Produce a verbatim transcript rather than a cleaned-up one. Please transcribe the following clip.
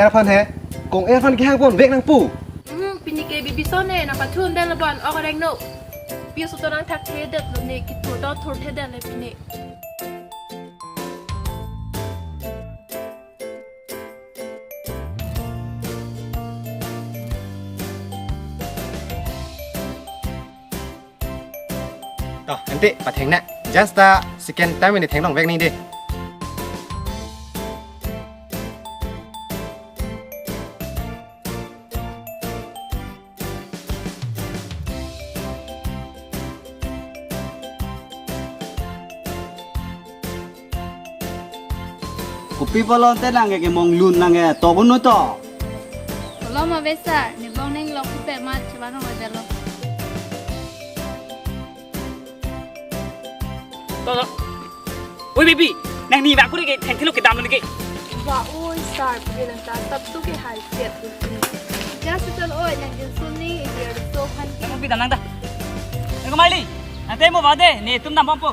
Erphan he, kong erphan kehang pon vek nangpu. Hmm, pini ke bibi son ne nangpathu-un det laban ok rengno. Pi oso to nangthakthedet lo ne, kithur to thurthedet le pini. To, ante patheng na. Just a second time ini thenglong vek nang dei. Kopi pulo ante nang ke monglun nang ke tokun to. Pulo ma be sir, ne bong ning lok pe mat chevan ho jalo. To, to. Oi bibi, nangni bak kuri ke thengthelo kedam lo ne ke. Wa oi sir, pagi lang ta tap tu ke hai siat tu. Just to oi nang jin suni, dia so han ke. Nang bi dam nang ta. Nang kemali. Ante mo bade, ne tum dam pom po.